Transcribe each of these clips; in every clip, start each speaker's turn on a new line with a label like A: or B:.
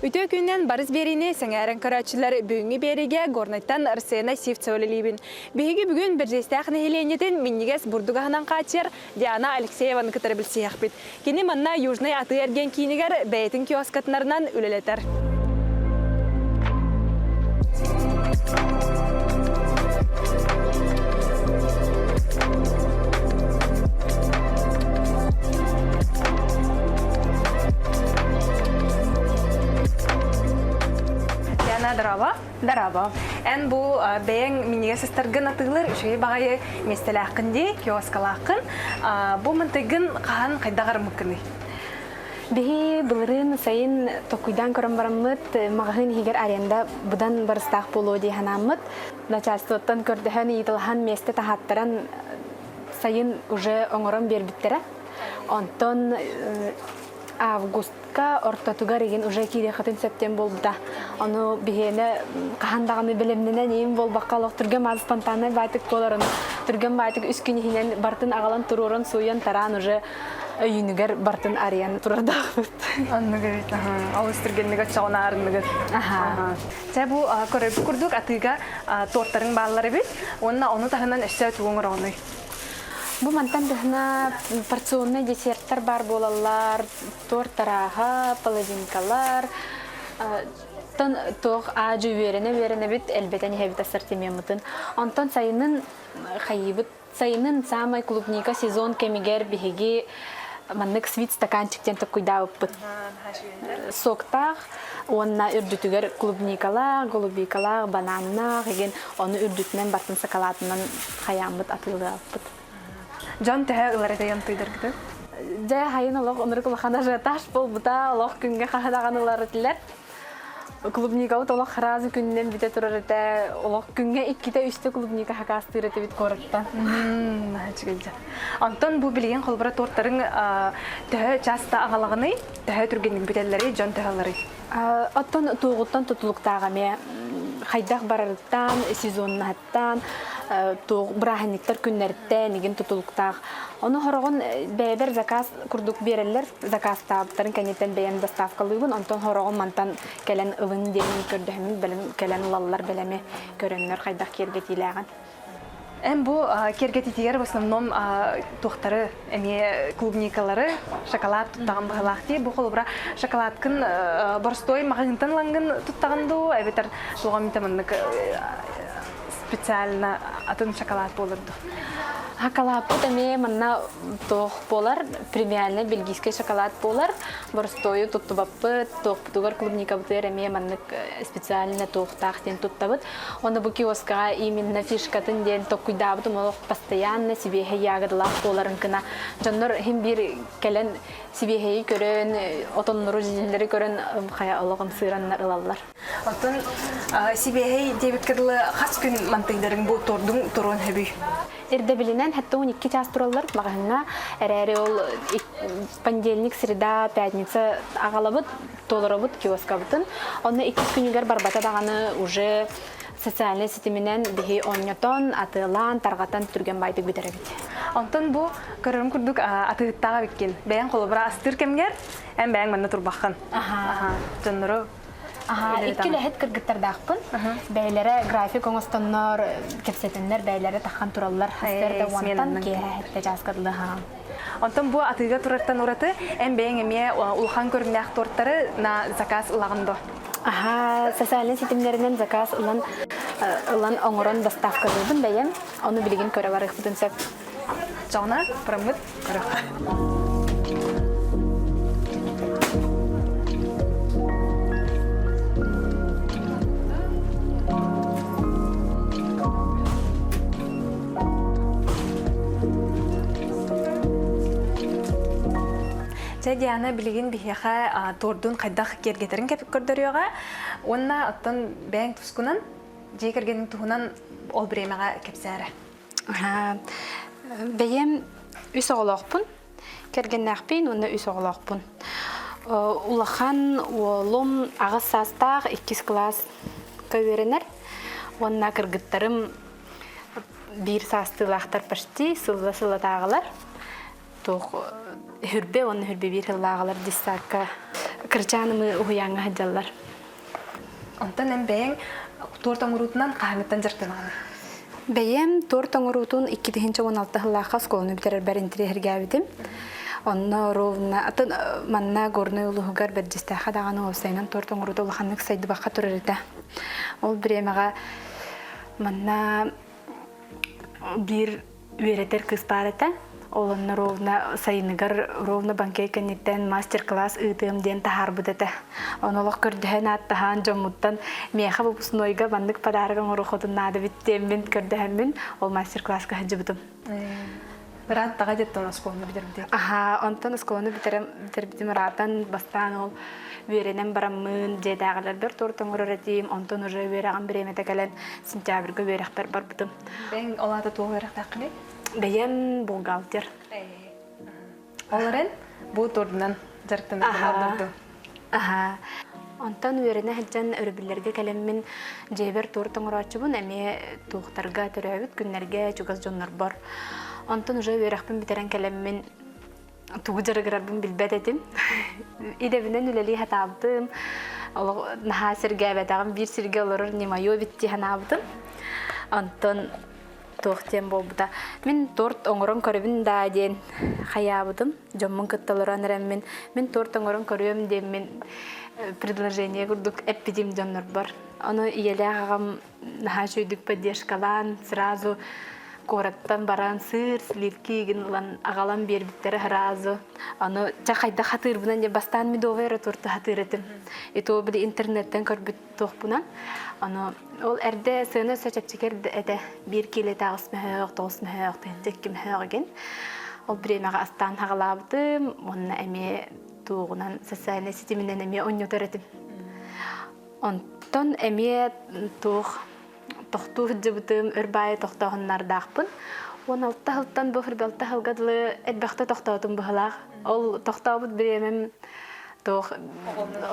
A: Үтүө күнүнэн барыс биэриини сэҥээрэн көрөөччүлэр бүгүҥҥү биэриигэ Горнайтан Арсена Сивцева үлэлиибин. Биһиги бүгүн Бэрдьигэстээх нэһилиэнньэтин минньигэс бурдук аһынан хааччыйар Диана Алексееваны кытары билсиһиэхпит. Кини манна Южнай атыы-эргиэн киинигэр бэйэтин киоскатынарынан үлэлэтэр. Диана, здорово.
B: Здорово.
A: Эн бу бэйэҥ минньигэс ыстаргын атыылыр үчүгэй баҕайы миэстэлээххин дии, киоскалааххын. Бу мантыйгын хаһан хайдах арыммыккыный?
B: Биһи былырыын сайын токуйдаан көрөн бараммыт, маҕаһыын иһигэр аренда быдан барыстаах буолуо дии санааммыт, начальствоттан көрдөһөн ыйыталаһан миэстэ таһааттаран сайын уже оҥорон биэрбиттэрэ. Онтон августка ортотугар игин уже киириэххитин сөптөн буолбута. Ону биһиэнэ хаһан даҕаны бэлэмнэнэн иин буолбакка олох түргэн мааз спонтаннай баайтык буоларын түргэн баайтык үс күн иһинэн бартын аҕалан туруоран сууйан тараан уже өйүнүгэр бартын арыйан турардаахпыт.
A: Оннук эбит. Олус түргэнник оччоҕуна арынныгыт. Чэ бу көрөрбүт курдук атыыга тортарыҥ бааллар эбит. Уонна ону таһынан өссө тугуҥ ороҕунуй?
B: Бу мантан даһына порционнай десерттэр баар буолаллар, торт арааһа, половинкалар, тон туох аадьы үөрэнэ-үөрэнэбит, элбэтэн иһэбит ассортимеммытын. Онтон сайынын хайыыбыт сайынын саамай клубника сезон кэмигэр биһиги маннык свит стаканчик диэн токкуйдаабыппыт. Соктаах уонна үрдүтүгэр клубникалаах, голубикалаах, бананнаах игин ону үрдүтүнэн бартын сакалаатынан хайааммыт атыылааппыт.
A: Дьон төһө ылар этэй антыйдаргытын?
B: Дьэ, хайын олох ынырык улахан ажиотаж буолбута, олох күҥҥэ хаһы даҕаны ылар этилэр. Клубникабыт олох сразу күнүнэн бүтэ турар этэ. Олох күҥҥэ иккитэ-үстэ клубника хакаастыыр этибит куораттан.
A: Үчүгэй Онтон бу билигин холбура тортарыҥ төһө часто аҕалаҕыный? Төһө түргэнник бүтэллэрий, дьон төһө ыларый?
B: Оттон туоҕуттан тутулуктаах эмиэ хайдах барарыттан, сезоннаһыттан, туох бырааһынньыктар күннэриттэн игин тутулуктаах. Ону хороҕун бэйэбэр заказ курдук биэрэллэр. Заказтаабыттарын кэнниттэн бэйэм доставкалыыбын, онтон хороҕун мантан кэлэн ылын диэн көрдөһөммүн бэлэм кэлэн ылаллар бэлэми көрөннөр хайдах киэргэтиилээҕин.
A: Эн бу киэргэтитигэр в основном туохтары эмиэ клубникалары шоколад туттаҕын быһалаах дии. Бу холобура шоколадкын боростуой маҕаһыынтан ылаҥҥын туттаҕын дуу, эбэтэр туоҕа эмитэ маннык специально атын шоколад буолар дуу?
B: Шоколадпыт эмиэ манна туох буолар, премиальный бельгийский шоколад буолар. Боростуойу туттубаппыт, туохпутугар клубникабытыгар эмиэ маннык специально туохтаах диэн туттабыт. Онно бу киоскаҕа именно фишкатын диэн токкуйдаабытым олох постоянно сибиэһэй ягодалаах буоларын гына дьоннор иһин биир кэлэн сибиэһэйи көрөн, отоннору, дьиҥнэри көрөн хайа олох ымсыыраннар ылаллар.
A: Оттон сибиэһэй диэбиккэ дылы хас күн мантыйдарыҥ бу тордуҥ туруон сөбүй?
B: Ирдэбилинэн хэтте 12 чаас тураллар маҕаһыҥҥа. Эрээри ол понедельник, среда, пятница аҕалабыт, толоробут киоскабытын. Онно иккис күнүгэр барбата даҕаны уже социальнай ситиминэн биһи оонньотон, атыылаан, тарҕатан түргэн баайдык бүтэрэбит.
A: Онтон бу көрөрүм курдук атыыһыттаах эбиккин. Бэйэҥ холобура астыыр кэмҥэр эн бэйэҥ манна турбаххын.
B: Аха.
A: Дьоннору
B: Аха, икки үлэһит кыргыттардаахпын. Бэйэлэрэ график оҥостоннор, кэпсэтэннэр бэйэлэрэ таххан тураллар. Сарсыарда уонтан киэһэ сэттэ чааска дылы
A: Онтон бу атыыга турартан ураты эн бэйэҥ эмиэ улахан көрүҥнээх тортары на заказ ылаҕын дуо?
B: Аха, социальнай ситимнэринэн заказ ылан ылан оҥорон доставкалыыбын бэйэм. Ону билигин көрө барыахпытын сөп.
A: Чоҕуна, бараммыт көрөххө. Чэ, Диана, билигин биһиэхэ туордун хайдах киэргэтэрин көрдөрүөҕэ уонна оттон бэйэҥ тускунан, дьиэ кэргэниҥ туһунан ол бириэмэҕэ кэпсээрэ.
B: Бэйэм үс оҕолоохпун, кэргэннээхпин уонна үс оҕолоохпун. Улахан уолум аҕыс саастаах, иккис кылааска үөрэнэр уонна кыргыттарым. Биир саастыылаахтар почти сылла сыллатааҕылар. Туох хүрбэ уонна хүрбэ биир сыллааҕылар дьыссаакка кырачаанымы уһуйааҥҥа сылдьаллар.
A: Онтон эн бэйэҥ туорт оҥоруутунан хаһааҥҥыттан дьарыктанаҕыный?
B: Бэйэм туорт оҥоруутун 2016 сыллаахха оскуоланы бүтэрэрбэр интэриэһиргээбитим. Онно ровно атын манна Горнай улууһугар Бэрдьистээххэ даҕаны уопсайынан туорт оҥоруута улаханнык сайдыбакка турар этэ. Ол бириэмэҕэ манна биир үөрэтэр кыыс баар этэ. Ол онно ровно сайыныгар ровно банкет кэнниттэн мастер-класс ыытыам диэн таһаарбыт этэ. Ону олох көрдөһөн ааттаһан дьоммуттан миэхэ выпускнойга маннык подарок оҥоруоххутун наада эбит диэммин көрдөһөммүн ол мастер-класска сылдьыбытым.
A: Ырааттаҕа диэттэн оскуоланы бүтэрбитим.
B: Аха, онтон оскуоланы бүтэрбитим ыраатан бастаан ол үөрэнэн бараммын дьиэтээҕилэрбэр торт оҥорор этим, онтон уже үөрэҕим бириэмэтэ кэлэн сентябрьга үөрэхпэр барбытым.
A: Бэйэҥ ол аата туох үөрэхтээххиний?
B: Бэйэм бухгалтер.
A: Ол эрэн бу тордунан дьарыктанаргын ордордуҥ.
B: Аха. Онтон үөрэнэ сылдьан өрөбүллэргэ кэлэммин дьиэбэр торт оҥорооччубун эмиэ туохтарга төрөөбүт күннэргэ чугас дьоннорбор. Онтон уже үөрэхпин бүтэрэн кэлэммин тугу дьарыгырарбын билбэт этим. Идэбинэн үлэлии сатаабытым. Олох наһаа сэргээбэтэҕим, биир сиргэ олорор не мое эбит дии санаабытым. Онтон туох диэн буолбута. Мин торт оҥорон көрөбүн даа диэн хайаабытым. Дьоммун кытта олорон эрэммин, мин торт оҥорон көрүөм диэммин предложение курдук эппитим дьоннорбор. Ону ийэлээх аҕам наһаа үчүгэйдик поддержкалаан, сразу куораттан баран сыыр, сливки игин ылан аҕалан биэрбиттэрэ сразу. Аны чэ хайдах хатыырбынан дьэ бастаан медовый эрэ торты хатыыр этим. И то били интернеттен көрбүт туохпунан. Аны ол эрдэ сыана өссө чэпчэки этэ. Биир киилэтэ 8 мөһөөх, 9 мөһөөх, 2 мөһөөх игин. Ол бириэмэҕэ астаан хаҕалаабытым уонна эмиэ туоҕунан социальнай ситиминэн эмиэ онньотор этим. Онтон эмиэ туох тохтуу сылдьыбытым, өр баайы тохтооһуннардаахпын. 16 сылтан бу 46 сылга дылы элбэхтэ тохтоотум быһылаах. Ол тохтообут бириэмэм туох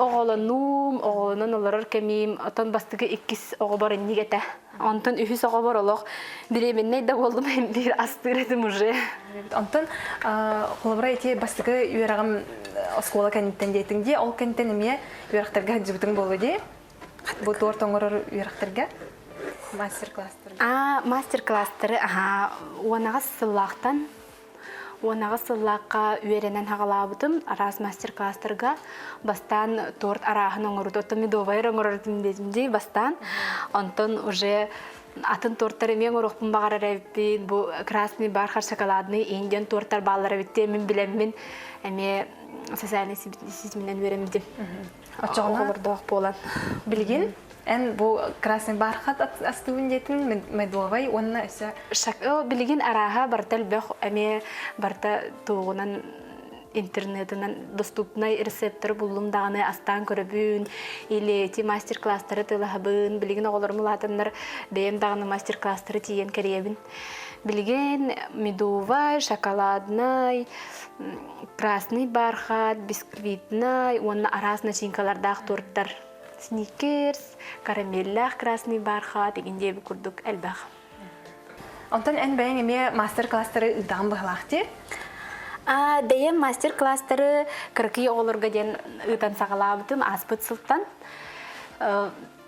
B: оҕолонуум, оҕолонон олорор кэмиим, оттон бастакы иккис оҕобор инник этэ. Онтон үһүс оҕобор олох беременнэй да буоллум биир астыыр этим уже.
A: Онтон холобура ити бастакы үөрэҕим оскуола кэнниттэн диэтиҥ дии, ол кэнниттэн эмиэ үөрэхтэргэ сылдьыбытыҥ буолуо дии. Бу торт оҥорор үөрэхтэргэ мастер-класстары.
B: Аа, мастер-класстары аһаа уонаҕас сыллаахтан 18 сыллаахха үөрэнэн хаҕалаабытым араас мастер-класстарга бастаан торт арааһын оҥорут оттон медовай оҥорор этим диэтим дии бастаан онтон уже атын торттар эмиэ оҥоруохпун баҕарар эбиппин бу красный бархат шоколадный индиан торттар бааллар эбит диэн билэммин эмиэ социальный ситиминэн үөрэммитим
A: Оччоҕуна
B: оҕолордоох буолан
A: билигин эн бу красный бархат астыыбын диэтин медовай уонна өссө
B: билигин арааһа барыта элбэх эмиэ барыта туоҕунан интернетынан доступнай рецепттары буллум даҕаны астаан көрөбүн или эти мастер-класстары тылаһабын билигин оҕолорум улаатаннар бэйэм даҕаны мастер-класстары тиийэн кэрийэбин билигин медовай шоколаднай красный бархат бисквитнай уонна араас начинкалардаах торттар сникерс карамеллаах красный бархат игин диэби курдук элбэх
A: Онтон эн бэйэҥ эмиэ мастер-класстары ыытаҕын быһалаах дии?
B: Бэйэм мастер-класстары кыракый оҕолорго диэн ыытан саҕалаабытым ааспыт сылтан.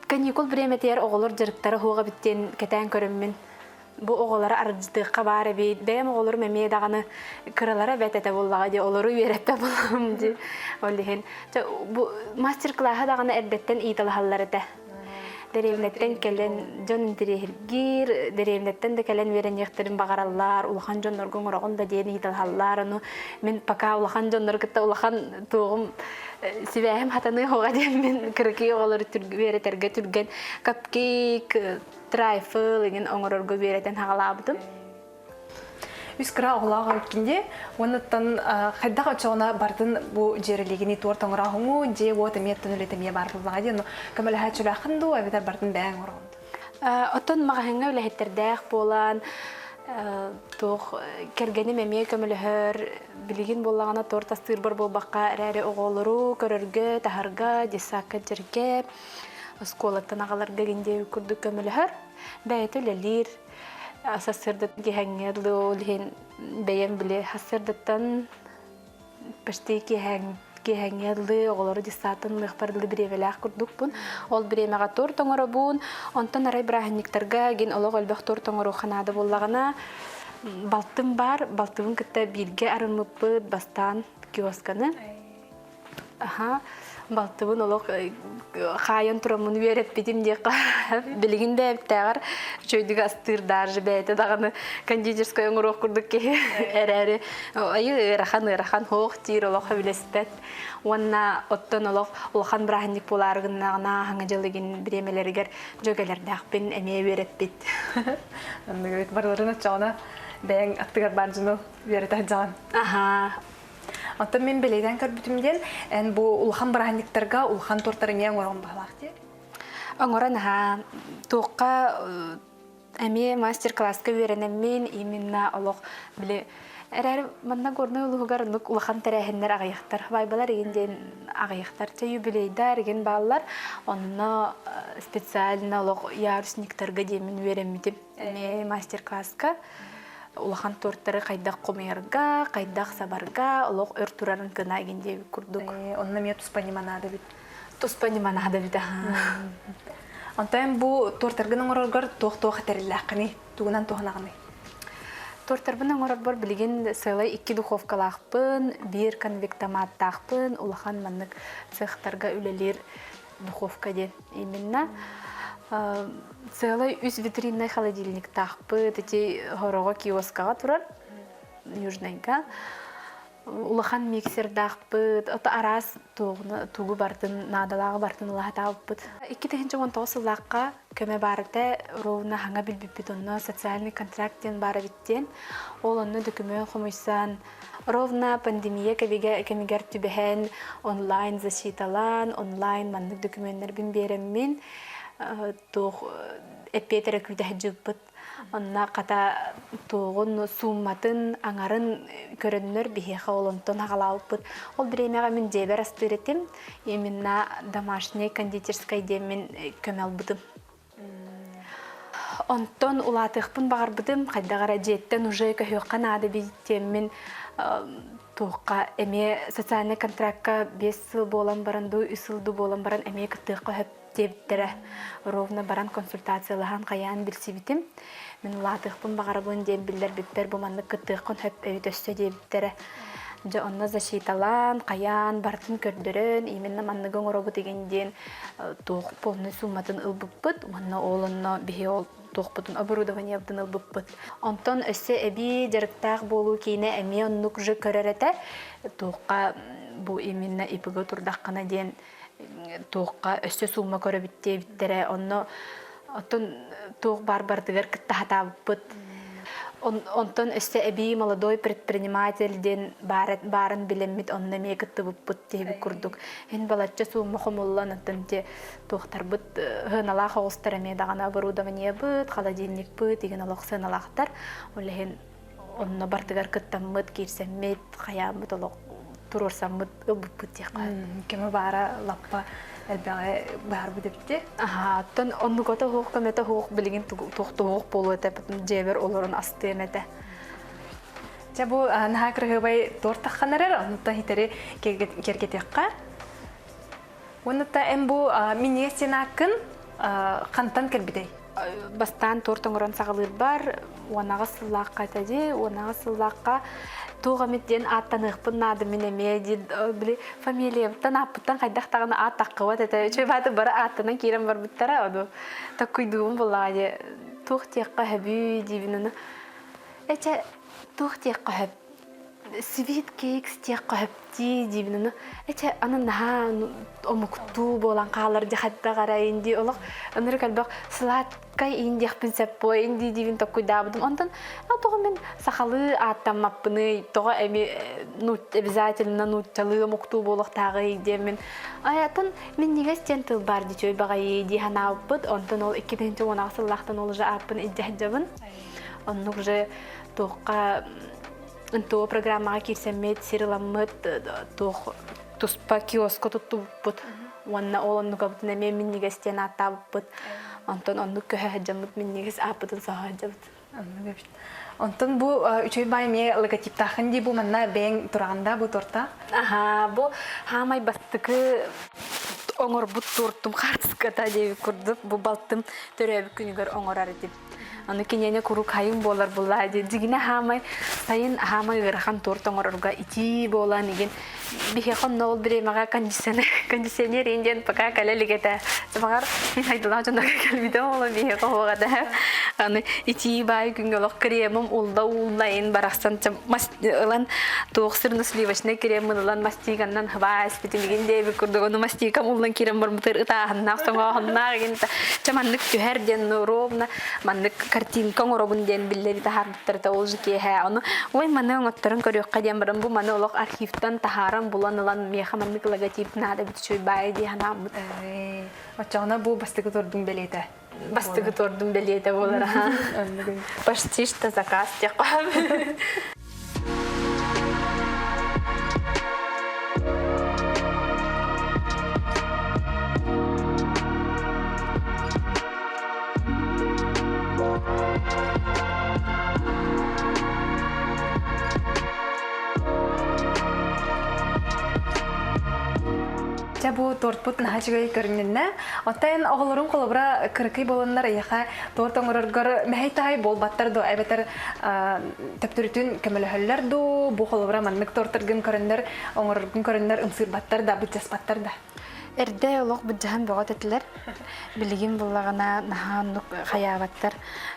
B: Каникул бириэмэтигэр оҕолор дьарыктара суох эбит диэн кэтээн көрөммүн бу оҕолору аралдьытыахха баар эбит. Бэйэм оҕолорум эмиэ даҕаны кыралара бэт этэ буоллаҕа дии, олору үөрэттэ буоллаҕым дии. Ол иһин бу мастер-классы даҕаны эрдэттэн ыыталаһаллар этэ. Дэриэбинэттэн кэлэн дьон интэриэһиргиир, дэриэбинэттэн да кэлэн үөрэниэхтэрин баҕараллар, улахан дьоннорго оҥороҕун да диэн ыйыталаһаллар. Ону мин пока улахан дьоннору кытта улахан туоҕум сибээһим хатаныа суоҕа диэн мин кыракый оҕолору үөрэтэргэ түргэн капкейк, трайфл игин оҥорорго үөрэтэн хаҕалаабытым.
A: Үс кыра оҕолоох эбиккин дии. Уоннаттан хайдах оччоҕуна бардын бу дьиэрэлиигини туорт оҥороһуҥу, дьиэ-уот эмиэ оттон үлэтэ эмиэ баар буоллаҕа дии. Ону көмөлөһөөччүлээххин дуу, эбэтэр бардын бэйэҥ оҥороҕун дуу?
B: Оттон маҕаһыыҥҥа үлэһиттэрдээх буолан, туох кэргэним эмиэ көмөлөһөр. Билигин буоллаҕына торт астыырбар буолбакка эрээри оҕолору көрөргө, таһарга, детсадка дьэргэ, оскуолаттан аҕаларга гин диэбит курдук көмөлөһөр. Бэйэтэ үлэлиир. Сарсыардаттан киэһэҥҥэ дылы ол иһин бэйэм били сарсыардаттан почти киэһэҥҥэ дылы оҕолору дьыссааттан ылыахпар дылы бириэмэлээх курдукпун. Ол бириэмэҕэ торт оҥоробун. Онтон арай бырааһынньыктарга гин олох элбэх торт оҥоруохха наада буоллаҕына балтым баар. Балтыбын кытта бииргэ арыммыппыт бастаан киосканы. Аха, балтыбын олох хаайан тураммын үөрэппитим диэххэ билигин да эптээҕэр үчүгэйдик астыыр даже бэйэтэ даҕаны кондитерскай оҥоруох курдук киһи эрээри айы ыарахан ыарахан хоох диир олох сөбүлэспэт уонна оттон олох улахан бырааһынньык буолаары гыннаҕына хаҥа дьыл игин бириэмэлэригэр дьүөгэлэрдээхпин эмиэ үөрэппит.
A: Анныгы барыларын оччоҕуна бэйэҥ аттыгар баар дьону үөрэтэ сылдьаҕын.
B: Аха.
A: Оттон мин бэлиэтээн көрбүтүм диэн, эн бу улахан бырааһынньыктарга улахан тортары эмиэ оҥорон баһылаах дии.
B: Оҥорон аһаа туохха эмиэ мастер-класска үөрэнэммин именно олох били эрээри манна Горнай улууһугар оннук улахан тэрээһиннэр аҕыйахтар. Вайбалар игин диэн аҕыйахтар. Чэ юбилейдар игин бааллар. Онно специально олох ярусниктарга диэммин үөрэммитим. Эмиэ мастер-класска улахан тортары хайдах хомуйарга, хайдах сабарга, олох өр турарын гына игин диэбит курдук.
A: Онно эмиэ туспа ньыма наада эбит.
B: Туспа ньыма наада эбит
A: Онтон бу тортаргын оҥороргор туох-туох этэриллээххиний? Тугунан туһанаҕыный?
B: Тортарбын оҥорорбор билигин сыалай икки духовкалаахпын, биир конвектоматтаахпын, улахан маннык цехтарга үлэлиир духовка диэн именно сыалай үс витриннай холодильниктаахпыт ити хороҕо киоскаҕа турар южнайга улахан миксердаахпыт ото араас тугу бартын наадалааҕы бартын ылаһатаабыппыт 2019 сыллаахха көмө баар этэ ровно хаҥа билбиппит онно социальный контракт диэн баар эбит диэн ол онно дөкүмүөн хомуйсан Ровно пандемия кэмигэр түбэһэн, онлайн защиталаан, онлайн маннык дөкүмүөннэрбин биэрэммин, туох эппиэт эрэ күүтэ сылдьыбыппыт. Онно хата туоҕун суумматын, аҥарын көрөннөр биһиэхэ ол онтон аҕалаабыппыт. Ол бириэмэҕэ мин дьиэбэр астыыр этим. Именно домашняй кондитерскай диэммин көмө ылбытым. Онтон улаатыахпын баҕарбытым, хайдах эрэ дьиэттэн уже көһүөххэ наада эбит диэммин туохха эмиэ социальнай контракка биэс сыл буолан баран дуу, үс сыл дуу буолан баран эмиэ кыттыахха сөп диэбиттэрэ. Ровно баран консультациялаһан хайаан билсибитим. Мин улаатыахпын баҕарабын диэн биллэрбиппэр бу маннык кыттыаххын сөп эбит өссө диэбиттэрэ. Дьэ онно защиталаан, хайаан барытын көрдөрөн, именно манныгы оҥоробут игин диэн туох полный сумматын ылбыппыт уонна ол онно биһи ол туохпутун оборудованиебытын ылбыппыт. Онтон өссө эбии дьарыктаах буолуу киинэ эмиэ оннук же көрөр этэ. Туохха бу именно ИПГ турдаххына диэн туохха өссө сумма көрөбүт диэбиттэрэ. Онно оттон туох баар барытыгар кытта хатаабыппыт. Онтон өссө эбии молодой предприниматель диэн баарын билэммит онно эмиэ кыттыбыппыт диэбит курдук. Эн балачча суумма хомуллан оттон те туохтарбыт сыаналаах оҕустар эмиэ даҕаны оборудованиебыт, холодильникпыт игин олох сыаналаахтар. Ол иһин онно бартыгар кыттаммыт, киирсэммит, хайааммыт олох туруорсаммыт ылбыппыт диэххэ.
A: Көмө баара лаппа элбэҕи быһаарбыт эбит.
B: Аха, оттон оннугата суох көмөтө суох билигин туох туох буолуо этэ, дьиэбэр олорон астыам этэ.
A: Чэ бу наһаа кырыһыбай торт таххан эрэр, оннуттан хитэри киэргэтиэххэ. Уонна эн бу минньигэс диэн ааккын хантан кэлбитэй?
B: Бастаан торт оҥорон саҕалыырбар уонаҕыс сыллаахха этэ дии, уонаҕыс сыллаахха туох эмит диэн ааттаныахпын наада мин эмиэ диэн били фамилиябыттан ааппыттан хайдах даҕаны аат таххыбат этэ. Үчүгэй бааты бары ааттанан киирэн барбыттара, ону таккуйдуубун буллаҕа дии. Туох диэххэ сөбүй диибин ону. Эчэ туох диэххэ сөп Sweet cakes диэххэ сөп дии диибин ону эчэ аны наһаа омуктуу буолан хаалар дии хайдах эрэ инди олох ынырык элбэх сладкай иин диэхпин сөп буо инди диибин толкуйдаабытым онтон тоҕо мин сахалыы ааттаммаппыный тоҕо эми обязательно нууччалыы омуктуу буолуохтааҕый диэммин атын минньигэс диэн тыл баар дии үчүгэй баҕайы дии санаабыппыт онтон ол 2016 сыллаахтан ол уже ааппын илдьэ сылдьабын оннук уже туохха НТО программаҕа киирсэммит, сир ыламмыт, туох туспа киоска туттубуппут уонна ол оннукабытын эмиэ минньигэс диэн ааттаабыппыт. Онтон оннук көһө сылдьаммыт минньигэс ааппытын соһо сылдьабыт.
A: Онтон бу үчүгэй баай эмиэ логотиптаахын дии бу манна бэйэҥ тураҕын да бу торта?
B: Аха, бу хаамай бастакы оҥорбут тортум хаартыската диэбит курдук бу балтым төрөөбүт күнүгэр оҥорор этим. Аны киниэнэ куруук хайын буолар буллаа дии. Дьигинэ хаамай сайын хаамай ыарахан торт оҥорорго итии буолан игин биһиэхэ онно ол бириэмэҕэ кондиционер кондиционер диэн пока кэлэ илик этэ. Баҕар мин хайдылаах дьоннорго кэлбитим ол биһиэхэ уоҕа да. Аны итии баай күҥҥэ олох кремым улла уулла ин барахсан мас ылан туох сырно-сливочнай кремын ылан мастиганнан хыбаа испитим игин диэбит курдук ону мастикам уллан киирэн барбытыр ытааһыннаах соҥооһуннаах игин чэ маннык түһэр диэн ровно маннык картинка оҥоробун диэн биллэри таһаарбыттарыта ол же киэһэ ону ой маны оҥотторон көрүөххэ диэн баран бу маны олох архивтан таһааран булан ылан миэхэ маннык логотип наада бит үчүгэй баайы дии санааммыт.
A: Оччоҕуна бу бастакы тордуҥ бэлиэтэ.
B: Бастакы тордум бэлиэтэ буолар аха. Почти что заказ диэххэ.
A: Дьэ бу тортпут наһаа үчүгэй көрүҥнэннэ. Оттон оҕолорун холобура кыракый буоланнар эйиэхэ торт оҥороргор мэһэй-таһай буолбаттар дуо эбэтэр төптөрүтүн көмөлөһөллөр дуу, бу холобура маннык тортаргын көрөннөр, оҥороргун көрөннөр ымсыырбаттар да, былдьаспаттар да?
B: Эрдэ олох былдьаһан бөҕө этилэр. Билигин буллаҕына наһаа оннук хайаабаттар.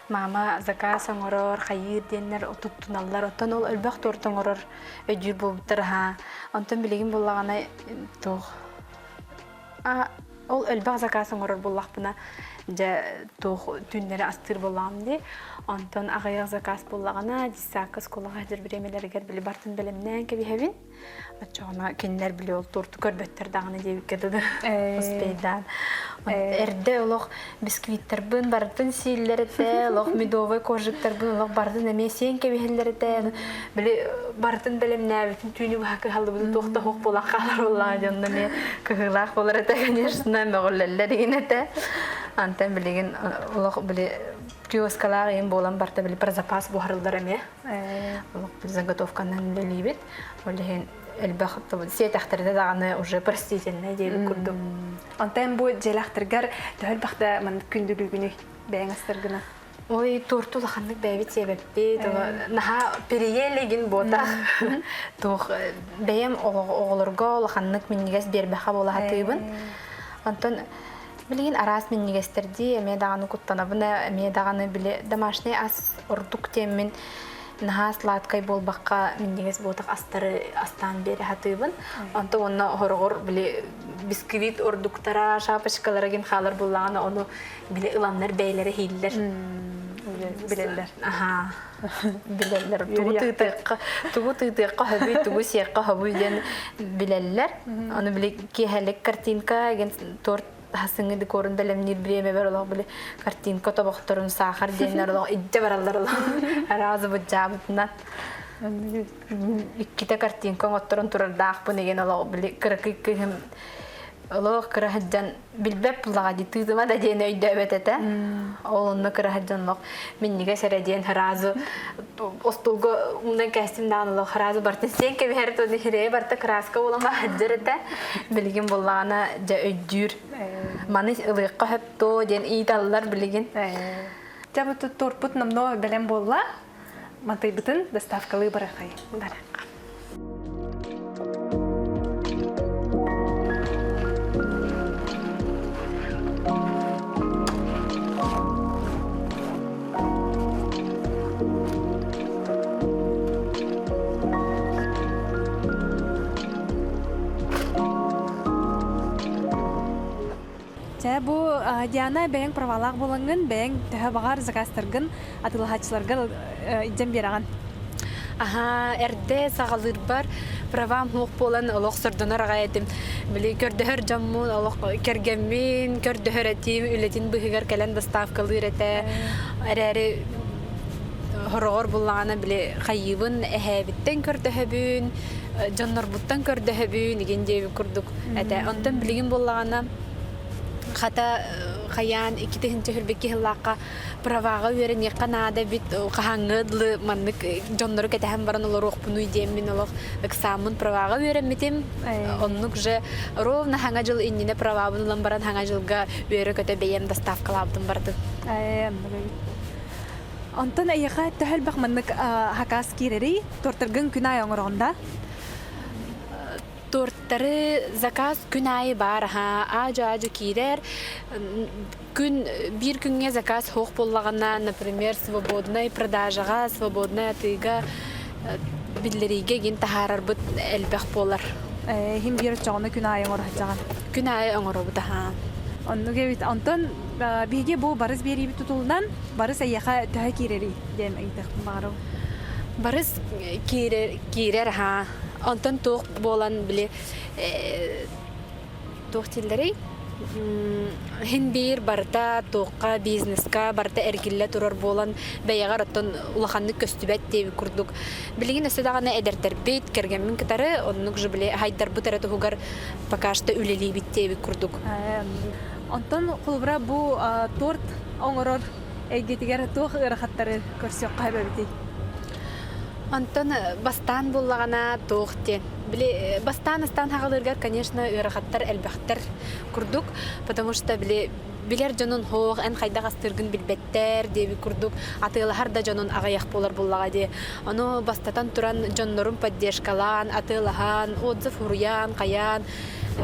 B: Мама заказ оҥорор, хайыыр диэннэр туттуналлар. Оттон ол элбэх торт оҥорор өйдүүр буолбуттар аһаа. Онтон билигин буллаҕына туох ол элбэх заказ оҥорор буоллахпына дьэ туох түүннэри астыыр буоллаҕым дии. Онтон аҕыйах заказ буоллаҕына десятка оскуолаҕа сылдьар бириэмэлэригэр били бартын бэлэмнээн кэбиһэбин. Оччоҕуна кинилэр били ол туорту көрбөттөр даҕаны диэбиккэ дылы успейдаан. Эрдэ олох бисквиттарбын барытын сииллэр этэ, олох медовай коржиктарбын олох барытын эмиэ сиэн кэбиһэллэр этэ. Били барытын бэлэмнээбитин түүнү быһа кыһаллыбытын туох да суох буолан хаалар буоллаҕа дьонно эмиэ кыһыылаах буолар этэ, конечно, мөҕүллэллэр игин этэ. Антон билигин олох били киоскалаах иин буолан барта били про запас буһарыллар эмиэ. Олох заготовканан үлэлиибит. Ол иһин элбэх сиэтэхтэринэ даҕаны уже простительнай диэбит курдук.
A: Онтон бу дьиэлээхтэргэр төһө элбэхтэ маннык күндүлүүгүнүй бэйэҥ астаргына?
B: Ой, торту улаханнык бэйэбит сиэбэппит. Наһаа перейе илигин буотах. Туох бэйэм оҕолорго улаханнык минньигэс биэрбэхэ буола сатыыбын. Онтон билигин араас минньигэстэрдии эмиэ даҕаны куттанабын эмиэ даҕаны били домашний ас ордук диэммин наһаа сладкай буолбакка минньигэс буотах астары астаан биэрэ сатыыбын. Онтон уонна хороҕор били бисквит ордуктара, шапочкалара гин хаалар буоллаҕына ону били ыланнар бэйэлэрэ иһииллэр.
A: Билэллэр.
B: Аха. Билэллэр. Тугу тыытыахха, тугу тыытыахха хөбүй, тугу сиэххэ хөбүй диэн билэллэр. Ону били киэһэлик картинка ген торт хасыҥы декорун бэлэмниир бириэмэбэр олох били картинка тобохторун саахар диэннэр олох иддэ бараллар олох араас быдьаабытынан иккитэ картинка оҥотторон турардаахпын игин олох били кыракый кыыһым олох кыра сылдьан билбэт буллаҕа дии тыытыма да диэн өйдөөбөт этэ ол онно кыра сылдьан олох минньигэс эрэ диэн сразу остуолга умнан кээстим даҕаны олох сразу бартын сиэн кэбиһэр туону хирэйэ барта краска буолан сылдьар этэ билигин буллаҕына дьэ өйдүүр маны ылыахха сөп дуо диэн ыйыталлар билигин
A: Дьэ бу торпут номнуо бэлэм буолла мантайбытын доставкалыы барахай
B: барахха
A: Чэ, бу Диана бэйэҥ правалаах буолаҥҥын, бэйэҥ төһө баҕар заказтаргын атыылаһааччыларга илдьэн биэрэҕин.
B: Аһаа, эрдэ саҕалыырбар правам суох буолан олох сордонор аҕай этим. Били көрдөһөр дьоммун, олох кэргэммин көрдөһөр этим, үлэтин быыһыгар кэлэн доставкалыыр этэ. Эрээри хороҕор буллаҕына били хайыыбын эһээбиттэн көрдөһөбүн, дьоннорбуттан көрдөһөбүн игин диэбит курдук этэ. Онтон билигин буоллаҕына хата хайаан 2022 сыллаахха. Праваҕа үөрэниэххэ наада эбит, хаһааҥҥы дылы маннык дьоннору кэтэһэн баран олоруохпунуй диэммин олох ыксааммын праваҕа үөрэммитим. Оннук же ровно хаҥа дьыл иннинэ правабын ылан баран хаҥа дьылга үөрэ-көтө бэйэм доставкалаабытым барытын.
A: Онтон эйиэхэ төһө элбэх маннык хакаас киирэрий? Тортаргын күн аайы оҥороҕун да?
B: Тортары заказ күн аайы баар аһа, аа-дьаа киирэр. Күн биир күҥҥэ заказ суох буоллаҕына, например, свободнай продажаҕа, свободнай атыыга биллэриигэ игин таһаарарбыт элбэх буолар.
A: Иһин биир оччоҕуна күн аайы оҥоро сылдьаҕын.
B: Күн аайы оҥоробут аһаа.
A: Оннук эбит. Онтон биһиги бу барыс биэриибит тутулунан барыс эйиэхэ төһө киирэрий диэн ыйытыахпын баҕарабын.
B: Барыс киирэр, киирэр аһаа. Онтон туох буолан били туох дииллэрий Иһин биир барыта туохха бизнеска барыта эргиллэ турар буолан бэйэҕэр оттон улаханнык көстүбэт диэбит курдук. Билигин өссө даҕаны эдэрдэрбит, кэргэммин кытары оннук же били хайдарбыт эрэ туһугар пока что үлэлиибит диэбит курдук.
A: Онтон холобура бу торт оҥорор эйгэтигэр туох ыарахаттары көрсүөххэ эбэбитий?
B: Онтон бастаан буллаҕына туох диэн. Били бастаан-астаан хаҕалыыргар, конечно, ыарахаттар элбэхтэр курдук, потому что били билэр дьонун суох, эн хайдах астыыргын билбэттэр диэбит курдук атыылаһар да дьонун аҕыйах буолар буллаҕа дии. Ону бастатан туран дьоннорун поддержкалаан, атыылаһан, отзыв суруйан, хайаан,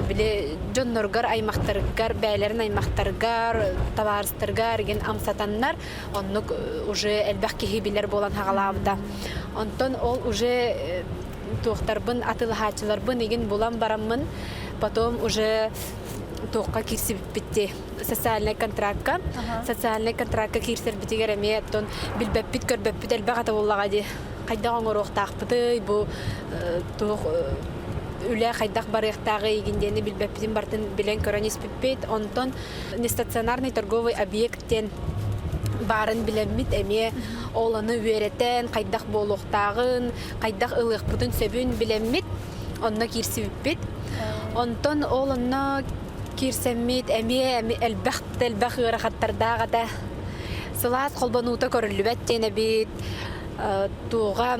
B: били дьонноругар, аймахтарыгар, бэйэлэрин аймахтарыгар, табаарыстарыгар игин амсатаннар оннук уже элбэх киһи билэр буолан хаҕалаабыта. Онтон ол уже туохтарбын атыылаһааччыларбын игин булан бараммын потом уже туохха киирсибиппит социальнай контракка социальнай контракка киирсэрбитигэр эмиэ оттон билбэппит көрбөппүт элбэх ата буоллаҕа дии хайдах оҥоруохтаахпытый бу туох үлэ хайдах барыахтааҕый игин диэни билбэппитин барытын билэн көрөн испиппит онтон нестационарный торговый объект диэн баарын билэммит эмиэ ол ону үөрэтэн хайдах буолуохтааҕын хайдах ылыахпытын сөбүн билэммит онно киирсибиппит. Онтон ол онно киирсэммит эмиэ элбэх да элбэх ыарахаттардаах этэ. Сылаас холбонуута көрүллүбэт диэн эбит. Туоҕа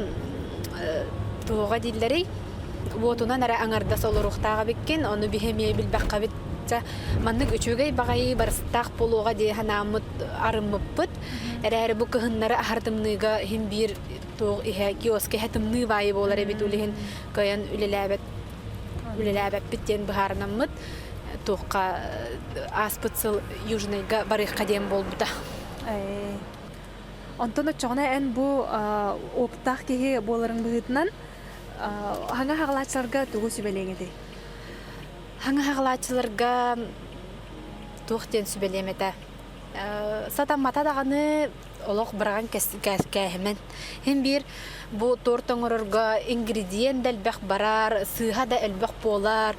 B: туоҕа дииллэрий? Уотунан эрэ аҥардас олоруохтаах эбиккин, ону биһи эмиэ билбэххэбит. Маннык үчүгэй баҕайы барыстаах буолуоҕа дии санааммыт арыммыппыт. Эрээри бу кыһыннары аһар тымныыга иһин биир туох иһэ киоска иһэ тымныы баайы буолар эбит ол иһин кыайан үлэлээбэт үлэлээбэппит диэн быһаарынаммыт туохха ааспыт сыл Южныйга барыахха диэн буолбута.
A: Онтон оччоҕуна эн бу опыттаах киһи буоларыҥ быһыытынан хаҥа хаҕалааччыларга тугу сүбэлиэҥ этэй?
B: Хаҥа хаҕалааччыларга туох диэн сүбэлиэм этэ? Сатаммата даҕаны олох быраҕан кээһимэн. Һин биир бу торт оҥорорго ингредиент да элбэх барар, сыыһа да элбэх буолар,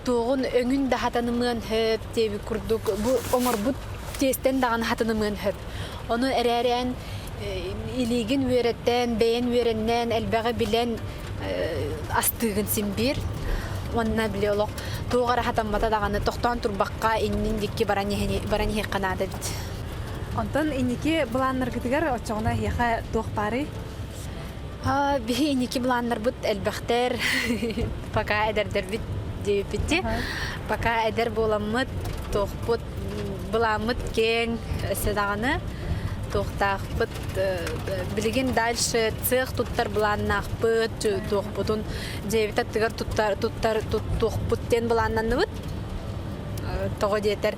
B: туоҕун өҥүн да хатанымыан сөп диэбит курдук бу оҥорбут тиэстэн даҕаны хатанымыан сөп. Ону эрээрэн илиигин үөрэтэн, бэйэн үөрэннэн, элбэҕи билэн астыыгын син биир. Уонна били олох туох эрэ хатаммата даҕаны тохтоон турбакка иннин диэки баран иһиэххэ наада эбит.
A: Онтон инники былааннаргытыгар оччоҕуна эһиэхэ туох баарый?
B: Биһи инники былааннарбыт элбэхтэр. Пока эдэрдэрбит диэбиппит Пока эдэр буоламмыт, туохпут былааммыт киэҥ өссө даҕаны туохтаахпыт билигин дальше цех туттар былааннаахпыт, туохпутун дьиэбит аттыгар туттар туттар туттуохпут диэн былааннанныбыт. Тоҕо диэтэр,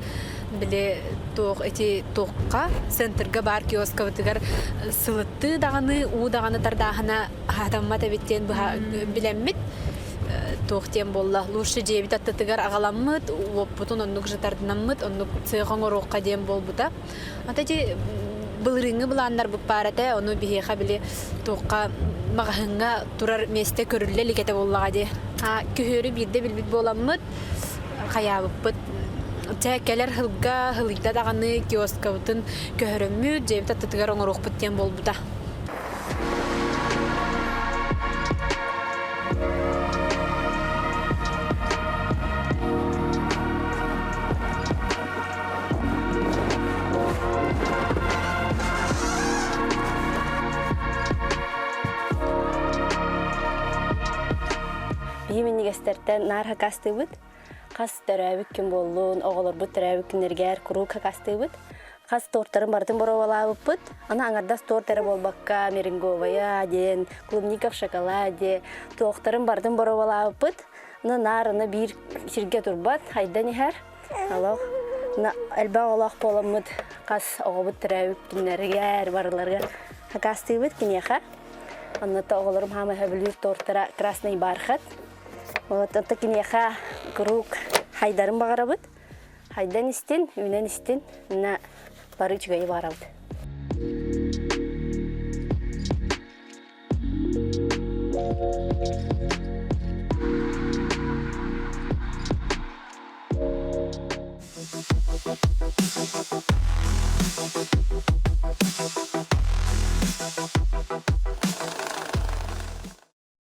B: били туох ити туохха центрга баар киоскабытыгар сылыттыы даҕаны, уу даҕаны тардааһына аһатаммат эбит диэн быһа билэммит туох диэн буолла лучше дьиэбит аттытыгар аҕаламмыт уоппутун оннук же тардынаммыт оннук цех оҥоруохха диэн буолбута ата ити былырыыҥҥы былааннарбыт баар этэ ону биһиэхэ били туохха маҕаһыыҥҥа турар миэстэ көрүллэ илик этэ буоллаҕа дии күһүөрү биирдэ билбит буоламмыт хайаабыппыт. Чэ, кэлэр сылга сылыйда даҕаны киоскабытын көһөрөммүт, дьиэбит аттытыгар оҥоруохпут диэн буолбута.
C: Биһи минньигэстэртэн наар хакастыыбыт. Хас төрөөбүт күн буоллун, оҕолорбут төрөөбүт күннэригэр куруук хакастыыбыт. Хас тортарын барытын боруобалаабыппыт. Аны аҥардас торт эрэ буолбакка, меренговая диэн, клубника в шоколаде, туохтарын барытын боруобалаабыппыт. Аны наар аны биир сиргэ турбат, хайдан иһэр. Олох элбэх оҕолоох буоламмыт хас оҕобут төрөөбүт күннэригэр барыларыгар хакастыыбыт киниэхэ. Онно оҕолорум хаама сөбүлүүр тортара красный бархат. Вот онто киниэхэ куруук хайдарын баҕарабыт. Хайдан истин, үүнэн истин, на бары үчүгэйи баҕарабыт.